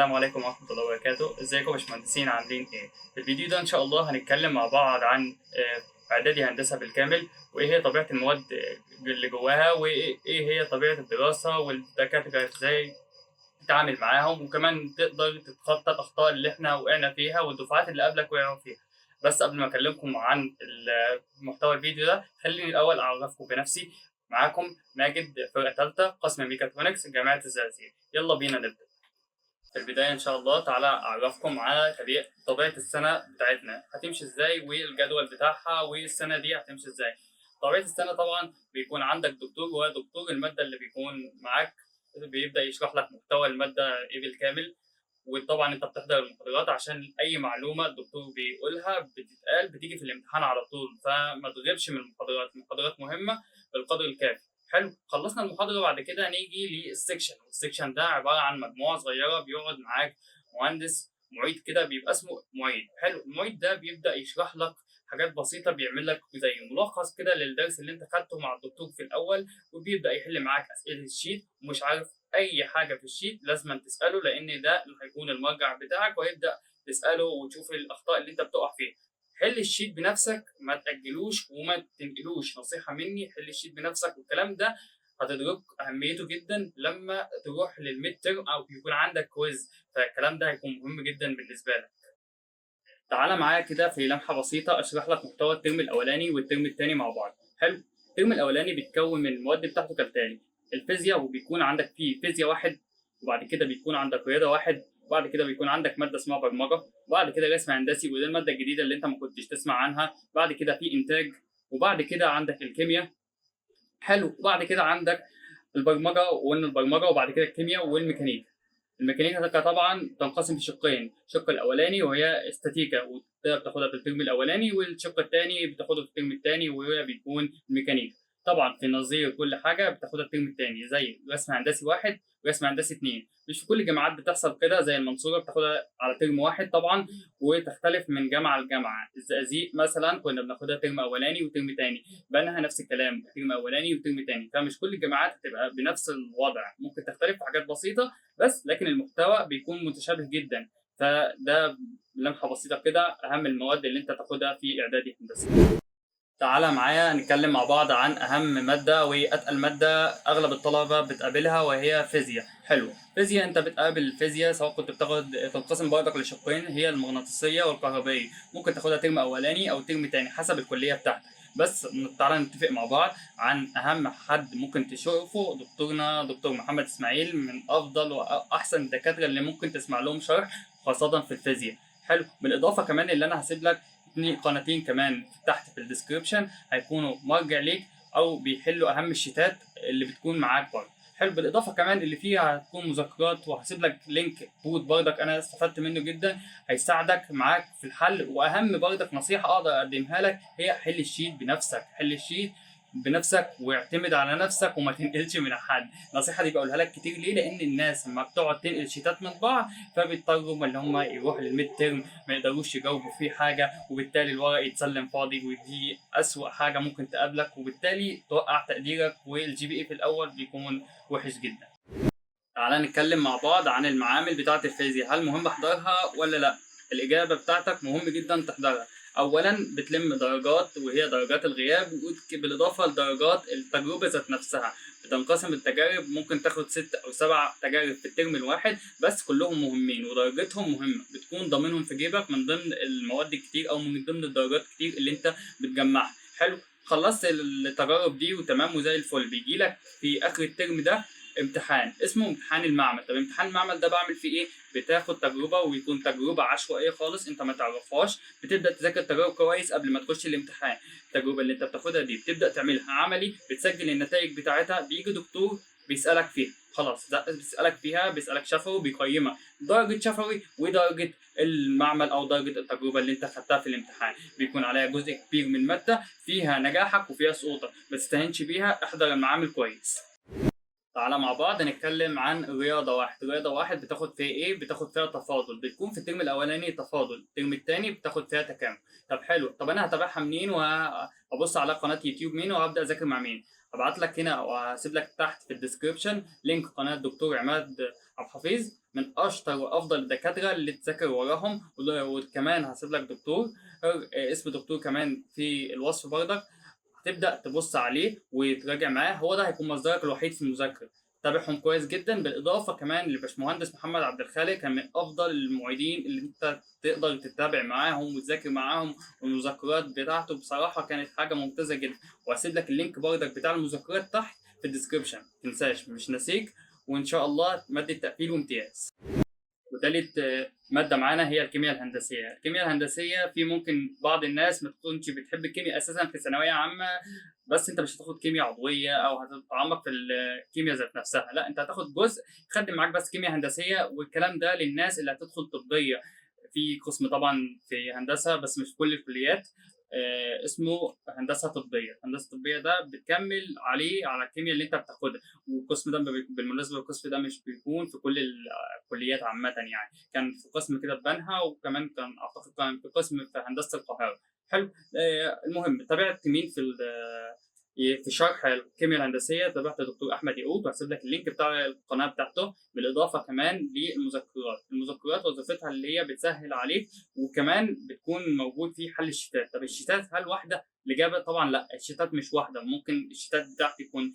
السلام عليكم ورحمة الله وبركاته. ازيكم يا باشمهندسين، عاملين ايه؟ في الفيديو ده ان شاء الله هنتكلم مع بعض عن اعدادي هندسة بالكامل، وايه هي طبيعة المواد اللي جواها، وايه هي طبيعة الدراسة، والدكاترة ازاي تتعامل معاهم، وكمان تقدر تتخطى الاخطاء اللي احنا وقعنا فيها والدفعات اللي قبلك وقعوا فيها. بس قبل ما اكلمكم عن محتوى الفيديو ده، خليني الاول اعرفكم بنفسي. معاكم ماجد، فرقة ثالثة، قسم ميكاترونكس، جامعة الزقازيق. يلا بينا نبدأ. في البداية إن شاء الله تعالى أعرفكم على طبيعة السنة بتاعتنا هتمشي إزاي، والجدول بتاعها، والسنة دي هتمشي إزاي. طبيعة السنة طبعا بيكون عندك دكتور، وهو دكتور المادة اللي بيكون معاك، بيبدأ يشرح لك محتوى المادة إيه بالكامل. وطبعا انت بتحضر المحاضرات عشان اي معلومة الدكتور بيقولها بتتقال بتيجي في الامتحان على طول، فما تغيبش من المحاضرات. المحاضرات مهمة بالقدر الكافي. حلو، خلصنا المحاضره، بعد كده نيجي لل section. وال section ده عبارة عن مجموعة صغيره، بيقعد معاك مهندس معيد كده، بيبقى اسمه معيد. حلو، المعيد ده بيبدا يشرح لك حاجات بسيطه، بيعمل لك زي ملخص كده للدرس اللي انت خدته مع الدكتور في الاول، وبيبدا يحل معاك اسئلة ال sheet. ومش عارف اي حاجة في ال sheet لازم تساله، لان ده اللي هيكون المرجع بتاعك، وهيبدا تساله وتشوف الاخطاء اللي انت بتقع فيها. حل ال sheet بنفسك، ما تاجلوش وما تنقلوش. نصيحة مني، حل ال sheet بنفسك. والكلام ده هتدرك اهميته جدا لما تروح لل midterm او يكون عندك quiz، فالكلام ده هيكون مهم جدا بالنسبة لك. تعالى معايا كده في لمحه بسيطة اشرح لك محتوى الترم الاولاني والترم الثاني مع بعض. حلو، الترم الاولاني بيتكون من المواد بتاعته كالتالي: الفيزياء، وبيكون عندك فيه فيزياء واحد، وبعد كده بيكون عندك رياضة واحد، وبعد كده بيكون عندك مادة اسمها برمجه، وبعد كده رسم هندسي، وده المادة الجديدة اللي انت ما كنتش تسمع عنها. بعد كده في انتاج، وبعد كده عندك الكيمياء. حلو، وبعد كده عندك البرمجة وان البرمجه، وبعد كده الكيمياء والميكانيكا. الميكانيكا طبعا تنقسم لشقين: الشق الاولاني وهي استاتيكا، وده بتاخدها في الترم الاولاني، والشق الثاني بتاخده في الترم الثاني وهي بيكون الميكانيكا. طبعا في نظير كل حاجة بتاخدها الترم الثاني، زي رسم هندسي واحد ورسم هندسي اثنين. مش في كل الجامعات بتحصل كده، زي المنصورة بتاخدها على ترم واحد طبعا، وتختلف من جامعه لجامعه. الزقازيق مثلا كنا بناخدها ترم اولاني وترم ثاني، بنها نفس الكلام، ترم اولاني وترم ثاني. فمش كل الجامعات هتبقى بنفس الوضع، ممكن تختلف في حاجات بسيطة بس، لكن المحتوى بيكون متشابه جدا. فده لمحه بسيطة كده اهم المواد اللي انت تاخدها في اعدادي هندسه. تعالى معايا نتكلم مع بعض عن أهم مادة وأتقل مادة أغلب الطلبة بتقابلها، وهي فيزياء. حلو، فيزياء أنت بتقابل الفيزياء سواء كنت بتاخد، تنقسم برضك لشقين، هي المغناطيسية والكهربائية. ممكن تاخدها ترم أولاني أو ترم تاني حسب الكلية بتاعتك. بس تعالى نتفق مع بعض عن أهم حد ممكن تشوفه، دكتورنا دكتور محمد إسماعيل، من أفضل وأحسن الدكاترة اللي ممكن تسمع لهم شرح، خاصة في الفيزياء. حلو، بالإضافة كمان اللي أنا هسيب لك قناتين كمان تحت في ال description، هيكونوا مرجع ليك او بيحلوا اهم الشيتات اللي بتكون معاك برضه. حلو، بالاضافة كمان اللي فيها هتكون مذكرات، وهسيب لك link bot برضك انا استفدت منه جدا، هيساعدك معاك في الحل. واهم برضك نصيحة اقدر اقدمها لك هي حل ال sheet بنفسك. حل ال sheet بنفسك واعتمد على نفسك وما تنقلش من حد. النصيحة دي بقولها لك كتير، ليه؟ لان الناس لما بتقعد تنقل شيتات من بعض، فبيضطروا اللي هم يروحوا لل midterm ما يقدروش يجاوبوا فيه حاجه، وبالتالي الورق يتسلم فاضي، ودي اسوأ حاجة ممكن تقابلك، وبالتالي توقع تقديرك، وال GPA في الاول بيكون وحش جدا. تعالى نتكلم مع بعض عن المعامل بتاعه الفيزياء، هل مهم احضرها ولا لا؟ الاجابة بتاعتك مهم جدا تحضرها. اولا بتلم درجات، وهي درجات الغياب، بالاضافة لدرجات التجربة ذات نفسها. بتنقسم التجارب، ممكن تاخد 6 او 7 تجارب في الترم الواحد، بس كلهم مهمين ودرجتهم مهمه، بتكون ضامنهم في جيبك من ضمن المواد الكتير او من ضمن الدرجات الكتير اللي انت بتجمعها. حلو، خلصت التجارب دي وتمام وزي الفل، بيجي لك في اخر الترم ده امتحان اسمه امتحان المعمل. طب امتحان المعمل ده بعمل فيه ايه؟ بتاخد تجربه، ويكون تجربه عشوائية خالص انت ما تعرفهاش. بتبدا تذاكر التجارب كويس قبل ما تخش الامتحان. التجربة اللي انت بتاخدها دي بتبدا تعملها عملي، بتسجل النتائج بتاعتها، بيجي دكتور بيسالك فيها. خلاص، ده بيسالك فيها، بيسالك شفوي، بيقيمك درجه شفوي ودرجة المعمل او درجه التجربة اللي انت خدتها في الامتحان. بيكون عليها جزء كبير من المادة، فيها نجاحك وفيها سقوطك. ما تستهينش بيها، احضر المعامل كويس. تعالى مع بعض نتكلم عن رياضة واحد. رياضة واحد بتاخد فيها ايه؟ بتاخد فيها تفاضل، بتكون في الترم الاولاني تفاضل، الترم الثاني بتاخد فيها تكامل. طب حلو، طب انا هتابعها منين، وهبص على قناة يوتيوب مين، وهبدأ اذاكر مع مين؟ هبعت لك هنا وهسيب لك تحت في ال description link قناة دكتور عماد عبد الحفيظ، من من اشطر وافضل الدكاترة اللي تذاكر وراهم. وكمان هسيب لك دكتور، اسم دكتور كمان في الوصف برضك، هتبدا تبص عليه وتراجع معاه. هو ده هيكون مصدرك الوحيد في المذاكرة، تابعهم كويس جدا. بالاضافة كمان لباشمهندس محمد عبد الخالق، كان من افضل المعيدين اللي انت تقدر تتابع معاهم وتذاكر معاهم، والمذكرات بتاعته بصراحة كانت حاجة ممتازة جدا. وهسيب لك ال link برضك بتاع المذكرات تحت في ال description، متنساش مش ناسيك. وان شاء الله مادة تقفيل وامتياز. وتالت مادة معانا هي الكيمياء الهندسية. الكيمياء الهندسية في ممكن بعض الناس ما تكونش بتحب الكيمياء اساسا في ثانوية عامة، بس انت مش هتاخد كيمياء عضوية او هتتعمق في الكيمياء ذات نفسها، لا انت هتاخد جزء يخدم معاك بس كيمياء هندسية. والكلام ده للناس اللي هتدخل طبية، في قسم طبعا في هندسة بس مش في كل الكليات، اسمه هندسة طبية. هندسة طبية ده بتكمل عليه على الكيمياء اللي انت بتاخدها. والقسم ده بالمناسبة القسم ده مش بيكون في كل الكليات عامة، يعني كان في قسم كده في بنها، وكمان كان اعتقد كان في قسم في هندسة القاهرة. حلو. المهم تابعت مين في شرح الكيمياء الهندسية؟ تابعت الدكتور احمد يعقوب، وهسيب لك ال link بتاع القناة بتاعته، بالاضافة كمان للمذكرات. المذكرات وظيفتها اللي هي بتسهل عليك، وكمان بتكون موجود في حل الشيتات. طب الشيتات هل واحدة؟ الاجابة طبعا لا، الشيتات مش واحدة. ممكن الشيتات بتاعتك تكون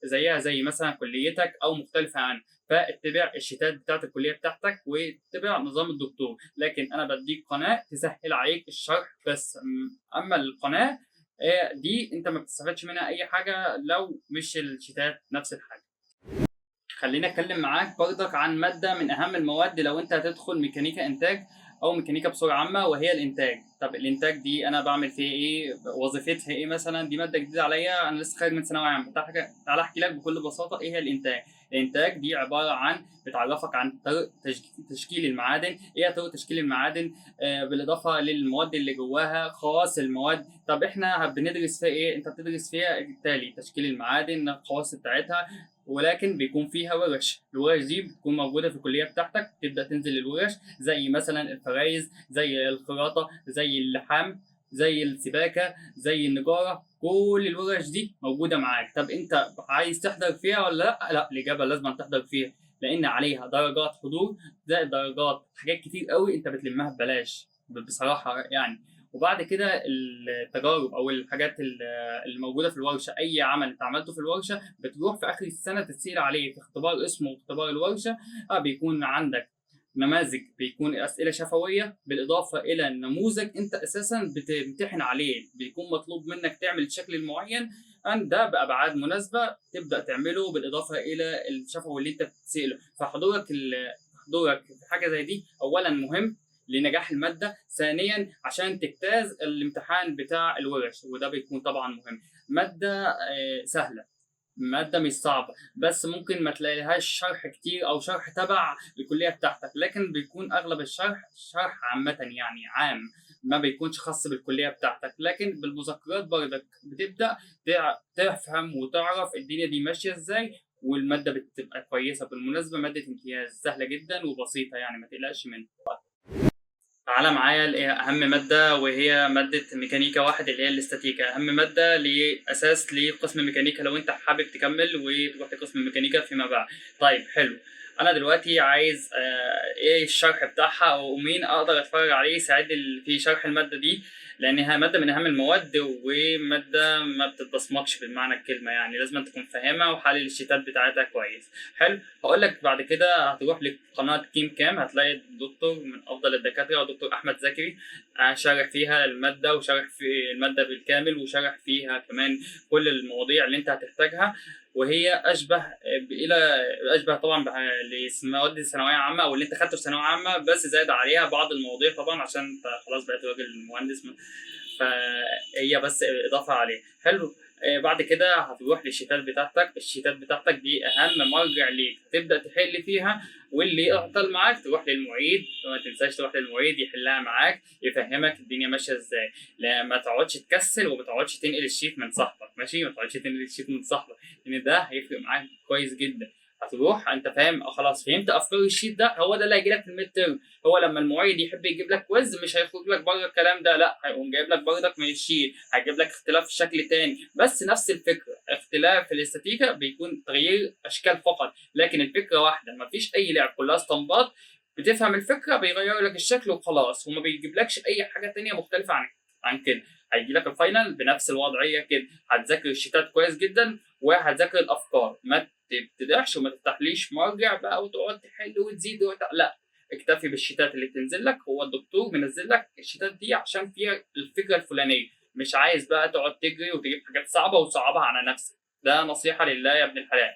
زيها زي مثلا كليتك او مختلفة عنها، فاتبع الشيتات بتاعت الكلية بتاعتك واتبع نظام الدكتور. لكن انا بديك قناة تسهل عليك الشرح بس، اما القناة دي انت ما بتستفادش منها اي حاجة لو مش الشيتات نفس الحاجة. خلينا اتكلم معاك برضك عن مادة من اهم المواد لو انت هتدخل ميكانيكا انتاج او ميكانيكا بصورة عامة، وهي الانتاج. طب الانتاج دي انا بعمل فيها ايه؟ وظيفتها ايه مثلا؟ دي مادة جديدة عليا، انا لسه خارج من ثانوية عامة. تعال احكي لك بكل بساطة ايه هي الانتاج. الانتاج دي عبارة عن بتعرفك عن طرق تشكيل المعادن. ايه طرق تشكيل المعادن؟ بالاضافة للمواد اللي جواها، خواص المواد. طب احنا بندرس فيها ايه؟ انت بتدرس فيها التالي: تشكيل المعادن، الخواص بتاعتها، ولكن بيكون فيها ورش. الورش دي بتكون موجودة في الكلية بتاعتك، تبدا تنزل الورش زي مثلا الفرايز، زي الخراطه، زي اللحام، زي السباكه، زي النجاره. كل الورش دي موجودة معاك. طب انت عايز تحضر فيها ولا لا؟ لا، الاجابة لازم تحضر فيها، لان عليها درجات حضور زائد درجات حاجات كتير قوي انت بتلمها ببلاش بصراحة يعني. وبعد كده التجارب او الحاجات اللي موجودة في الورشة، اي عمل انت عملته في الورشة بتروح في اخر السنة تتسال عليه في اختبار اسمه اختبار الورشة. بيكون عندك نماذج، بيكون اسئلة شفويه، بالاضافة الى نموذج انت اساسا بتمتحن عليه، بيكون مطلوب منك تعمل الشكل المعين ده بابعاد مناسبة تبدا تعمله، بالاضافة الى الشفوي اللي انت بتساله. فحضورك حضورك في حاجة زي دي اولا مهم لنجاح المادة، ثانيا عشان تجتاز الامتحان بتاع الورش، وده بيكون طبعا مهم. مادة سهلة، مادة مش صعبة، بس ممكن ما تلاقيلهاش شرح كتير او شرح تبع الكلية بتاعتك، لكن بيكون اغلب الشرح شرح عامة يعني عام، ما بيكونش خاص بالكلية بتاعتك. لكن بالمذكرات برضك بتبدا تفهم وتعرف الدنيا دي ماشية ازاي، والمادة بتبقى كويسة. بالمناسبة مادة امتياز، سهلة جدا وبسيطة يعني ما تقلقش منها. تعالى معايا اهم مادة، وهي مادة ميكانيكا واحد اللي هي الاستاتيكا. اهم مادة لاساس لقسم ميكانيكا لو انت حابب تكمل وتروح لقسم ميكانيكا فيما بعد. طيب حلو، انا دلوقتي عايز ايه الشرح بتاعها او مين اقدر اتفرج عليه يساعدني في شرح المادة دي، لانها مادة من اهم المواد ومادة ما بتتبصمجش بالمعنى الكلمة، يعني لازم تكون فاهمها وحلل الشيتات بتاعتها كويس. حلو، هقول لك بعد كده هتروح لقناه كيم كام، هتلاقي الدكتور من افضل الدكاترة دكتور احمد زكري، شارح فيها المادة وشارح في المادة بالكامل، وشارح فيها كمان كل المواضيع اللي انت هتحتاجها، وهي اشبه الى اشبه طبعا لمواد الثانوية عامة او اللي انت خدته في ثانوية عامة، بس زاد عليها بعض المواضيع طبعا عشان انت خلاص بقيت راجل مهندس، فهي بس اضافه عليه. حلو، بعد كده هتروح للشيتات بتاعتك. الشيتات بتاعتك دي اهم مرجع ليك، تبدا تحل فيها، واللي يعطل معاك تروح للمعيد، ما تنساش تروح للمعيد يحلها معاك، يفهمك الدنيا ماشية ازاي. لا ما تقعدش تكسل وما تقعدش تنقل ال sheet من صاحبك، ماشي؟ ما تقعدش تنقل ال sheet من صاحبك، لان ده هيفرق معاك كويس جدا. هتروح انت فاهم، خلاص فهمت افكار ال sheet ده، هو ده اللي هيجي لك في ال midterm. هو لما المعيد يحب يجيب لك quiz مش هيخرج لك بره الكلام ده، لا هيقوم جايب لك بردك من ال sheet، هيجيب لك اختلاف في شكل تاني بس نفس الفكرة. اختلاف في الاستاتيكا بيكون تغيير اشكال فقط، لكن الفكرة واحدة، مفيش اي لعب، كلها اسطمبات، بتفهم الفكرة بيغير لك الشكل وخلاص، وما بيجيبلكش اي حاجة تانية مختلفة عن كده. هيجي لك ال final بنفس الوضعية كده، هتذاكر الشيتات كويس جدا وهتذاكر الافكار، ما تبتدعش وما تفتحليش مرجع بقى وتقعد تحل وتزيد لا، اكتفي بالشيتات اللي بتنزل لك. هو الدكتور منزل لك الشيتات دي عشان فيها الفكرة الفلانية، مش عايز بقى تقعد تجري وتجيب حاجات صعبة وتصعبها على نفسك. ده نصيحة لله يا ابن الحلال.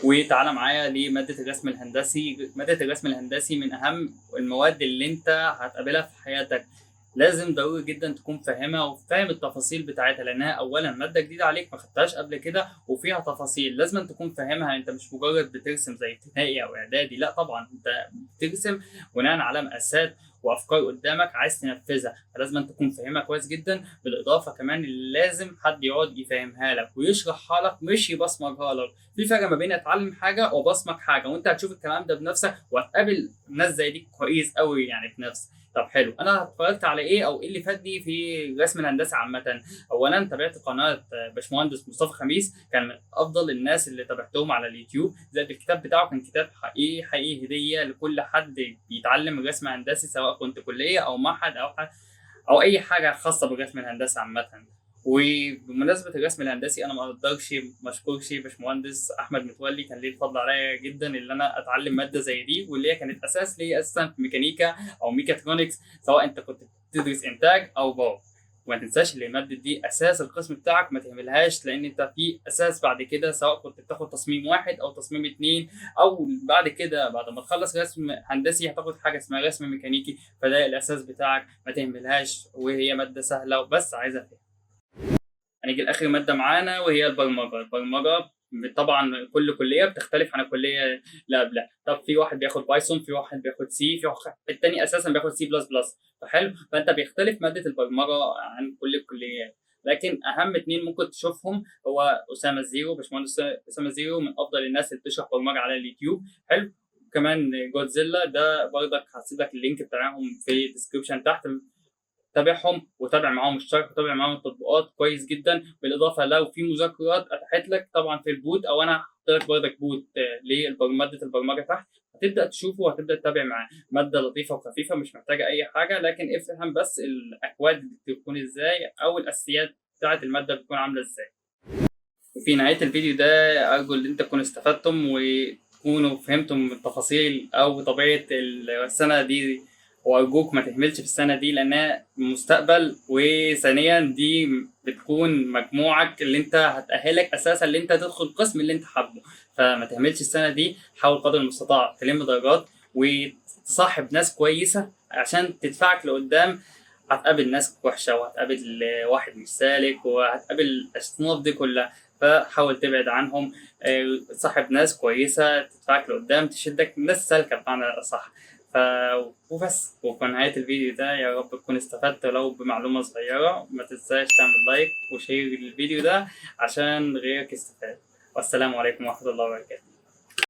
وتعالى معايا لمادة الرسم الهندسي. مادة الرسم الهندسي من أهم المواد اللي أنت هتقابلها في حياتك، لازم ضروري جدا تكون فاهمها وفاهم التفاصيل بتاعتها، لأنها أولا مادة جديدة عليك ما خدتهاش قبل كده، وفيها تفاصيل لازم تكون فاهمها. أنت مش مجرد بترسم زي ابتدائي أو إعدادي، لا طبعا أنت بترسم بناء على مقاسات وافكار قدامك عايز تنفذها، فلازم تكون فاهمها كويس جدا. بالاضافة كمان لازم حد يقعد يفهمها لك ويشرحها لك، مش يبصمجها لك. في فرق ما بين اتعلم حاجة وبصمج حاجة، وانت هتشوف الكلام ده بنفسك وهتقابل ناس زي دي كويس قوي يعني بنفسك. طب حلو، انا اتفرجت على ايه او ايه اللي فادني في رسم الهندسة عامة؟ اولا تابعت قناة باشمهندس مصطفى خميس، كان من افضل الناس اللي تابعتهم على اليوتيوب، زائد الكتاب بتاعه كان كتاب حقيقي حقيقي هديه لكل حد بيتعلم الرسم الهندسي، سواء كنت كليه او معهد او اي حاجة خاصة بالرسم الهندسي عامة. وبمناسبة الرسم الهندسي انا ما اقدرش ما اشكرش باشمهندس احمد متولي، كان ليه الفضل عليا جدا اللي انا اتعلم مادة زي دي، واللي هي كانت اساس ليا اساسا في ميكانيكا او ميكاترونكس، سواء انت كنت بتدرس انتاج او power. وما تنساش ان المادة دي اساس القسم بتاعك، ما تهملهاش، لان انت في اساس بعد كده، سواء كنت بتاخد تصميم 1 او تصميم 2، او بعد كده بعد ما تخلص رسم هندسي هتاخد حاجة اسمها رسم ميكانيكي، فده الاساس بتاعك، ما تهملهاش، وهي مادة سهلة وبس عايزه فهم. هنيجي لاخر مادة معانا وهي البرمجة. البرمجة طبعا كل كليه بتختلف عن الكلية اللي قبلها. طب في واحد بياخد Python، في واحد بياخد C، في واحد التاني اساسا بياخد C plus plus، فحلو، فانت بيختلف مادة البرمجة عن كل الكليات. لكن اهم اتنين ممكن تشوفهم هو اسامة الزيرو، باشمهندس اسامة الزيرو من افضل الناس اللي بتشرح برمجة على اليوتيوب، حلو. كمان جودزيلا ده برضك هسيب لك ال link بتاعهم في ال description تحت، تابعهم وتابع معاهم الشرح وتابع معاهم التطبيقات كويس جدا. بالاضافة لو في مذكرات اتاحت لك طبعا في ال bot، او انا هحط لك برضك bot لمادة البرمجة تحت، هتبدا تشوفه وهتبدا تتابع معاه. مادة لطيفة وخفيفة مش محتاجه اي حاجة، لكن افهم بس الاكواد بتكون ازاي او الاساسيات بتاعه المادة بتكون عامله ازاي. وفي نهاية الفيديو ده ارجو ان انت تكونوا استفدتم وتكونوا فهمتم التفاصيل او طبيعة السنة دي، وارجوك ما تهملش في السنة دي لانها مستقبل، وثانيا دي بتكون مجموعك اللي انت هتأهلك اساسا اللي انت تدخل القسم اللي انت حابة، فما تهملش السنة دي، حاول قدر المستطاع تلم درجات وتصاحب ناس كويسة عشان تدفعك لقدام. هتقابل ناس وحشة وهتقابل واحد مش سالك وهتقابل الاصناف دي كلها، فحاول تبعد عنهم، صاحب ناس كويسة تدفعك لقدام، تشدك، ناس سالكة بمعنى اصح. وبس. وفي نهاية الفيديو ده يا رب تكون استفدت ولو بمعلومة صغيرة. ما تنساش تعمل like و share للفيديو ده عشان غيرك يستفاد. والسلام عليكم ورحمة الله وبركاته.